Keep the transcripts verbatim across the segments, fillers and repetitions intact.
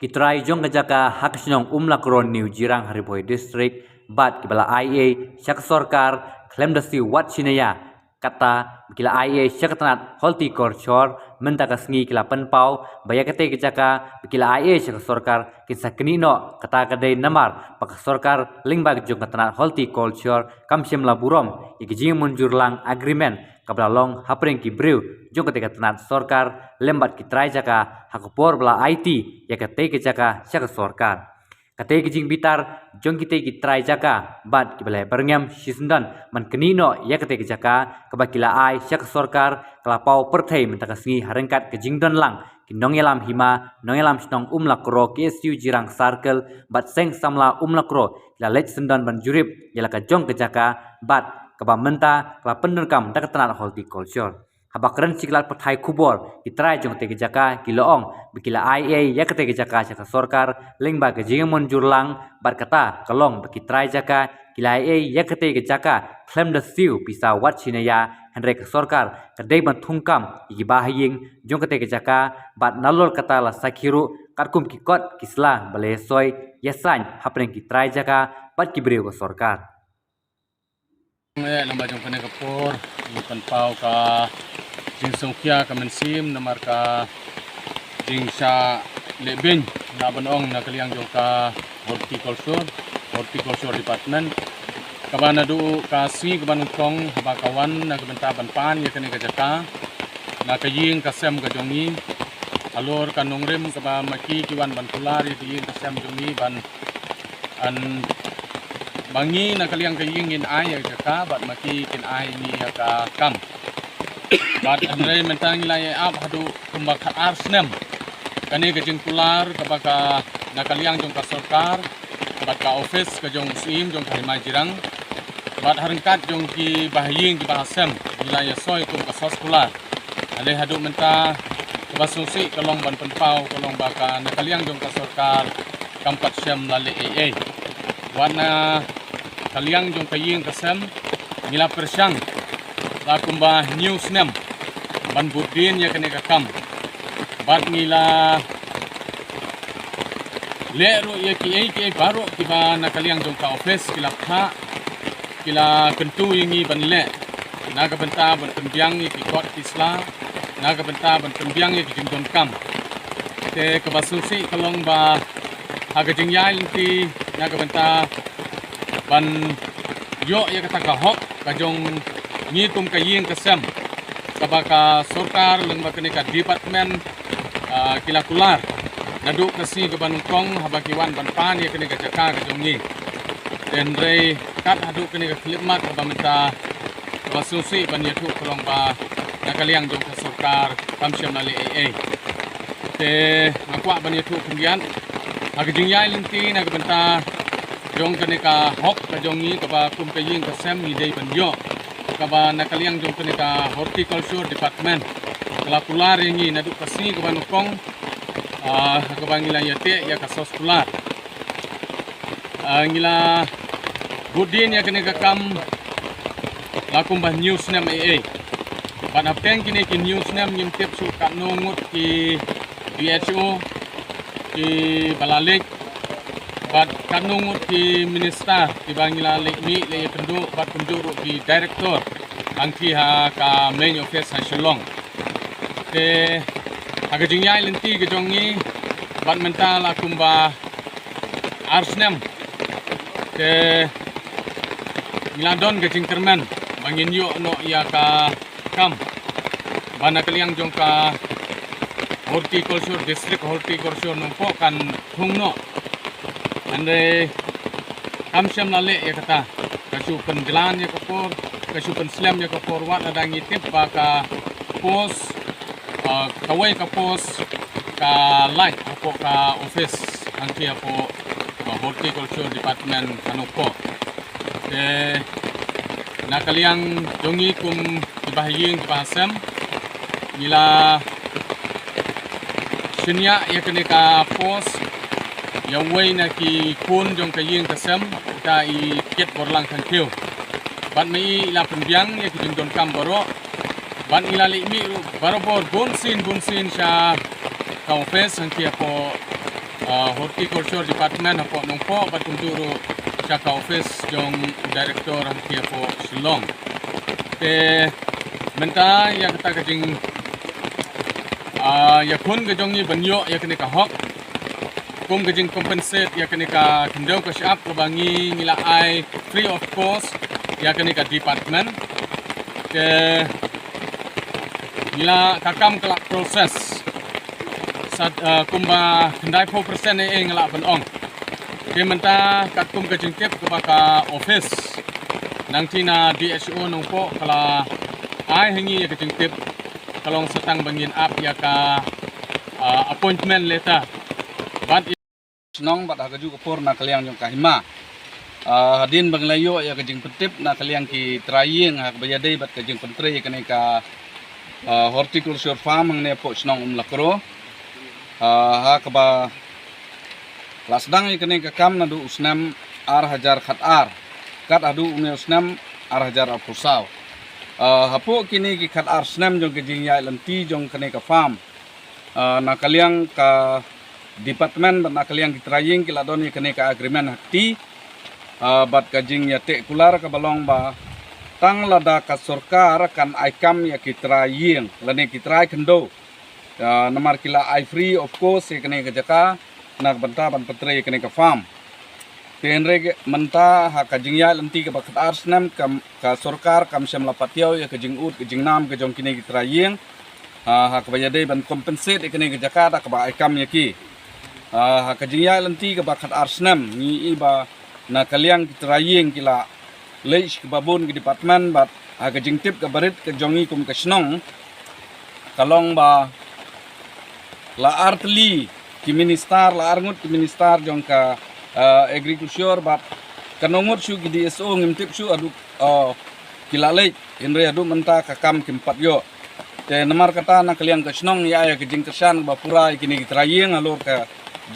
Ki trai jong ka jaka ha ka shnong Umlakro New Jirang ha Ri Bhoi District bad kiba la ai ei sha ka sorkar khlem da siew wat shi na ïa kata ba ki la ai ei sha ka tnat horticulture mynta ka sngi ki la pynpaw ba ïa katei ka jaka ba ki la ai ei sha ka sorkar kin sa knieh noh. Kata ka dei namar ba ka sorkar lyngba ka jong ka tnat horticulture kam shym la burom ïa ka jingmynjur lang agreement kaba la long hapdeng ki briew jong katei ka tnat sorkar lem bad ki trai jaka ha ka por ba la aiti ïa katei ka jaka sha ka sorkar. Katei ka jingbitar jong kitei ki trai jaka bad kiba la byrngem shisyndon ban knieh noh ïa katei ka jaka kaba ki la ai sha ka sorkar ka la paw pyrthei mynta ka sngi ha ryngkat ka jingdon lang ki nongïalam hima, nongïalam shnong Umlakro, K S U Jirang Circle bad seng samla Umlakro ki la leit syndon ban jurip ïa la ka jong ka jaka bad kaba mynta ka la pyndonkam da ka tnat horticulture. Haba kren sha ki lad pathai khubor ki trai jong katei ka jaka ki la ong ba ki la ai ei ïa katei ka jaka sha ka sorkar lyngba ka jingmynjur lang bad kata ka long ba ki trai jaka ki la ai ei ïa katei ka jaka khlem da siew pisa wat shi na ïa, hynrei ka sorkar ka dei ban thungkam ïa ki bahaïing jong katei ka jaka bad nalor kata la sakhi ruh katkum ki kot ki sla ba la ïasoi ïasain hapdeng ki trai jaka bad ki briew ka sorkar. Eh, namar jong kane ka por ngi pynpaw ka jingsngewkhia ka mynsiem namar ka jingshah leh beiñ na ban ong na ka liang jong ka horticulture, horticulture department. Kaba naduh ka sngi kaba nyngkong haba ka wan na ka bynta ban pan ïa kane ka jaka na ka ïing ka sem ka jong ngi. Halor ka nongrim kaba ma ki ki wan ban kular ïa ka ïing ka sem jong ngi ban an ba ngi na ka liang ka ïing ngin ai ïa ka jaka bad ma ki kin ai ngi ïa ka kam. Bad hynrei mynta ngi la ïa ap haduh kumba khatar snem kane ka jingkular kaba ka na ka liang jong ka sorkar bad ka office ka jong u Syiem jong ka Hima Jirang bad ha ryngkat jong ki bahaïing ki bahasem ngi la ïa soi kum ka sos kular. Hynrei haduh mynta kaba sngewsih ka long ban pynpaw ka long ba ka na ka liang jong ka sorkar kam pat shym la leh ei ei. Wat na ka liang jong ka ïing ka sem ngi la pyrshang la kumba hynñiew snem ban bud dien ïa kane ka kam. Bad ngi la leh ruh ïa kiei kiei baroh kiba na ka liang jong ka office ki la phah ki la kyntu ïa ngi ban leh na ka bynta ban pynbiang ïa ki kot ki sla na ka bynta ban pynbiang ïa ki jingdonkam. Te kaba sngewsih ka long ba ha ka jingïaid lynti na ka bynta ban ïoh ïa kata ka hok ka jong ngi kum ka ïing ka sem kaba ka sorkar lyngba kane ka department ah, ki la kular naduh ka sngi kaba nyngkong haba ki wan ban pan ïa kane ka jaka ka jong ngi. Te hynrei kat haduh kane ka khyllipmat kaba mynta kaba sngewsih ban ïathuh ka long ba na ka liang jong ka sorkar kam shym la leh ei ei. Te nga kwah ban ïathuh khyndiat ha ka jingïaid lynti na ka bynta jong kane ka hok ka jong ngi kaba kum ka ïing ka sem ngi dei ban ïoh kaba na ka liang jong kane ka horticulture department ka la kular ïa ngi naduh ka sngi kaba nyngkong ah, kaba ngi la ïateh ïa ka sos kular. Ah, ngi la bud dien ïa kane ka kam la kumba hynñiew snem ei ei. Bad hapdeng kine ki hynñiew snem ngim tip shuh katno ngut ki D H O ki ba la leit bad katno ngut ki minister kiba ngi la leit mih leit ïakynduh bad kumjuh ruh ki director hangtei ha ka main office ha Shillong. Te ha ka jingïaid lynti ka jong ngi bad mynta la kumba ar snem te ngi la don ka jingkyrmen ba ngin ïoh noh ïa ka kam ba na ka liang jong ka horticulture, district horticulture Nongpoh kan thung noh. Hynrei kam shym la leh ïa kata, ka shu pynjlan ïa ka por, ka shu pynslem ïa ka por wat lada ngi tip ba ka post ah, kawei ka post ka lait hapoh ka office hangtei hapoh ka horticulture department ha Nongpoh. Te na ka liang jong ngi kum ki bahaïing ki bahasem ngi la shaniah ïa kane ka post ïa uwei na ki khun jong ka ïing ka sem, uta i Kitborlang Thangkhiew. Bad ma i i la pynbiang ïa ki jingdonkam baroh bad ngi la leit mih ruh barabor bunsien bunsien sha ka office hangtei hapoh uh, Horticulture Department hapoh Nongpoh bad kumjuh ruh sha ka office jong Director hangne hapoh Shillong. Te mynta ïa kata ka jing, uh, ïakhun ka jong ngi ban ïoh ïa kane ka hok kum ka jing compensate ïa kane ka khyndew ka shyiap kaba ngi ngi la ai free of cost ïa kane ka department. Te ngi la ka kam ka la process sa, uh, kumba khyndai phew percent eh nga la ban ong. Te mynta katkum ka jingtip kaba ka office nangta na D H O Nongpoh ka la ai ha ngi ïa ka jingtip ka long sa tang ba ngin ap ïa ka, uh, appointment letter. Bad shnong bad ha kajuh ka por na ka liang jong ka hima. Ah, hadien ba ngi la ïoh ïa ka jingpyntip na ka liang ki trai ïing ha kaba ïadei bad ka jingpyntrei ïa kane ka, ah, horticulture farm hangne hapoh shnong Umlakro. Ah, ha kaba la sdang ïa kane ka kam naduh u snem ar hajar khatar kat haduh une u snem ar hajar arphew saw. Ah, hapoh kine ki khatar snem jong ka jingïaid lynti jong kane ka farm, ah, na ka liang ka department bad na ka liang ki trai ïing ki la don ïa kane ka agreement ha kti. Ah, bad ka jingïateh kular kaba long ba tang lada ka sorkar kan ai kam ïa ki trai ïing lane ki trai khyndew, ah, namar ki la ai free of cost ïa kane ka jaka na ka bynta ban pyntrei ïa kane ka farm. Te hynrei mynta ha ka jingïaid lynti kaba khatar snem kam, ka sorkar kam shym la patiaw ïa ka jingud ka jingnam ka jong kine ki trai ïing, ah, ha kaba ïadei ban compensate ïa kane ka jaka da kaba ai kam ïa ki. Ah, ha ka jingïaid lynti kaba khatar snem ngi i ba na ka liang ki trai ïing ki la leit sha kaba bun ki department bad ha ka jingtip kaba rit ka jong ngi kum ka shnong ka long ba la artylli ki minister, la arngut ki minister jong ka, eh, agriculture bad kano ngut shuh ki D S O ngim tip shuh haduh, eh, ki la leit, hynrei haduh mynta ka kam kim pat ïoh. Te namar kata na ka liang ka shnong ngi ai ka jingkyrshan kaba pura ïa kine ki trai ïing halor ka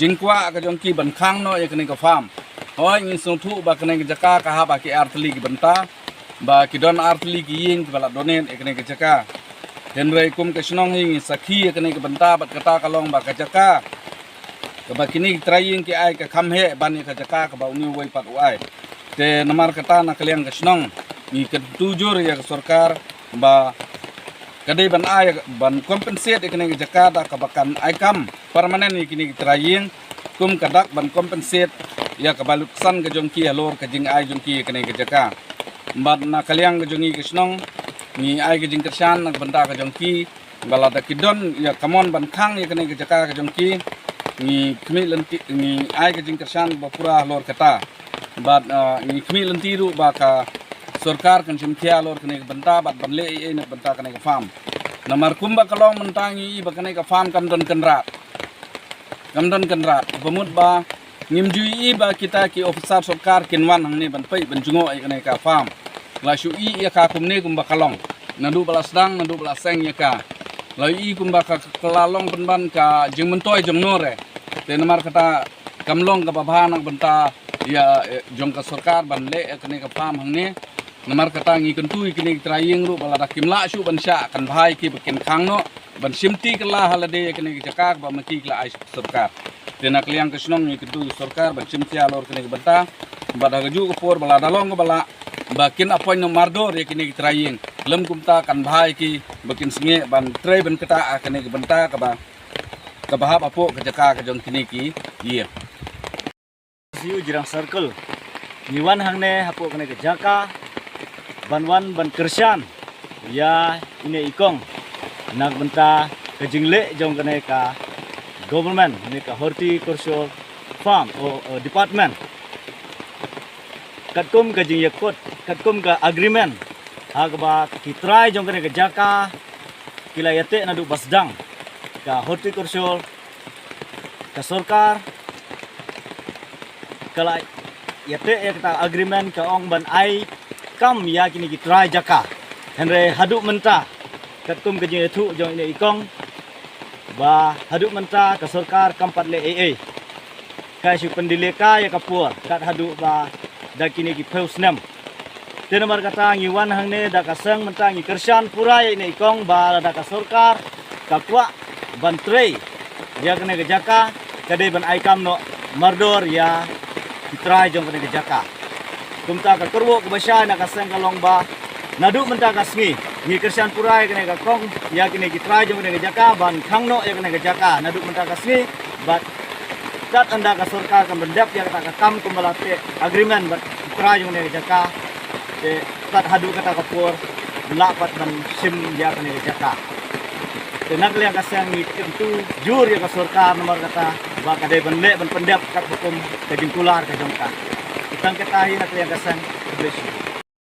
jingkwah ka jong ki ban khang noh ïa kane ka farm. Hooid ngi sngewthuh ba kane ka jaka ka hap ha ki artylli ki bynta ba ki don artylli ki ïing kiba la donate ïa kane ka jaka. Hynrei kum ka shnong hi ngi sakhi ïa kane ka bynta bad kata ka long ba ka jaka kaba kine ki trai ïing ki ai ka kham heh ban ïa ka jaka kaba une uwei pat u ai. Te namar kata na ka liang ka shnong ngi kyntu jur ïa ka sorkar ba ka dei ban ai ban compensate ïa kane ka jaka da kaba kan ai kam permanent ïa kine ki trai ïing kum ka dak ban compensate ïa ka balut ksan ka jong ki halor ka jingai jong ki ïa kane ka jaka. Bad na ka liang ka jong ngi ka shnong ngi ai ka jingkyrshan na ka bynta ka jong ki ba lada ki don ïa ka mon ban khang ïa kane ka jaka ka jong ki ngi khmih lynti ngi ai ka jingkyrshan ba pura halor kata. Bad, ah, ngi khmih lynti ruh ba ka sorkar kan shim khia halor kane ka bynta bad ban leh ei ei na ka bynta kane ka farm. Namar kumba ka long mynta ngi i ba kane ka farm kam don kynrad. Kam don kynrad. Ba mut ba ngim ju i ba kita ki officer sorkar kin wan hangne ban peit ban jngoh ïa kane ka farm. La shu i ïa ka kumne kumba ka long. Naduh ba la sdang, naduh ba la seng ïa ka. La i kumba ka, ka la long pynban ka jingmyntoi jong no re. Te namar kata kam long kaba bha na ka bynta ïa, eh, jong ka sorkar ban leh ïa kane ka farm hangne. Namar kata ngi kyntu ïa kine ki trai ïing ruh ba lada kim lah shuh ban shah kan bha ïa ki ba kin khang noh ban shim ti kylla ha lade ïa kine ki jaka ba ma ki ki la ai sha ka sorkar. Te na ka liang ka shnong ngi kyntu ïa ka sorkar ban shim ti halor kine ki bynta bad ha kajuh ka por ba lada long kaba lah ba kin appoint noh mardor ïa kine ki trai ïing. Lym kumta kan bha ïa ki ba kin sngewbha ban trei ban ktah ha kine ki bynta kaba, kaba hap hapoh ka jaka ka jong kine ki ïing. Siu Jirang Circle. Ngi wan hangne hapoh kane ka jaka ban wan ban kyrshan ïa ine i kong na ka bynta ka jingleh jong kane ka government, ne ka horticulture farm o, o department. Katkum ka jingïakut, katkum ka agreement ha kaba ki trai jong kane ka jaka ki la ïateh naduh ba sdang, ka horticulture, ka sorkar ka la ïateh ïa kata agreement ka ong ban ai kam ïa kine ki trai jaka. Hynrei haduh mynta katkum ka jingïathuh jong ine i kong ba haduh mynta ka sorkar kam pat leh ei ei. Ka shu pyndelay ka ïa ka por kat haduh ba da kine ki phew snem. Te namar kata ngi wan hangne da ka seng mynta ngi kyrshan pura ïa ine i kong ba lada ka sorkar ka kwah ban trei ïa kane ka jaka ka dei ban ai kam noh mardor ïa ki trai jong kane ka jaka. Kumta ka kyrwoh kaba shai na ka seng ka long ba naduh mynta ka sngi ngi kyrshan pura ïa kane ka kong, ïa kine ki trai jong kane ka jaka ban khang noh ïa kane ka jaka naduh mynta ka sngi. Bad kat haba ka sorkar kan pyndep ïa kata ka kam kumba la teh agreement bad ki trai jong kane ka jaka, te kat haduh kata ka por lah pat ban shim ïa kane ka jaka. Te na ka liang ka seng ngi kyntu jur ïa ka sorkar namar kata ba ka dei ban leh ban pyndep katba kum ka jingkular ka jong ka. Tang kata hi na ka liang ka seng. Khublei shibun.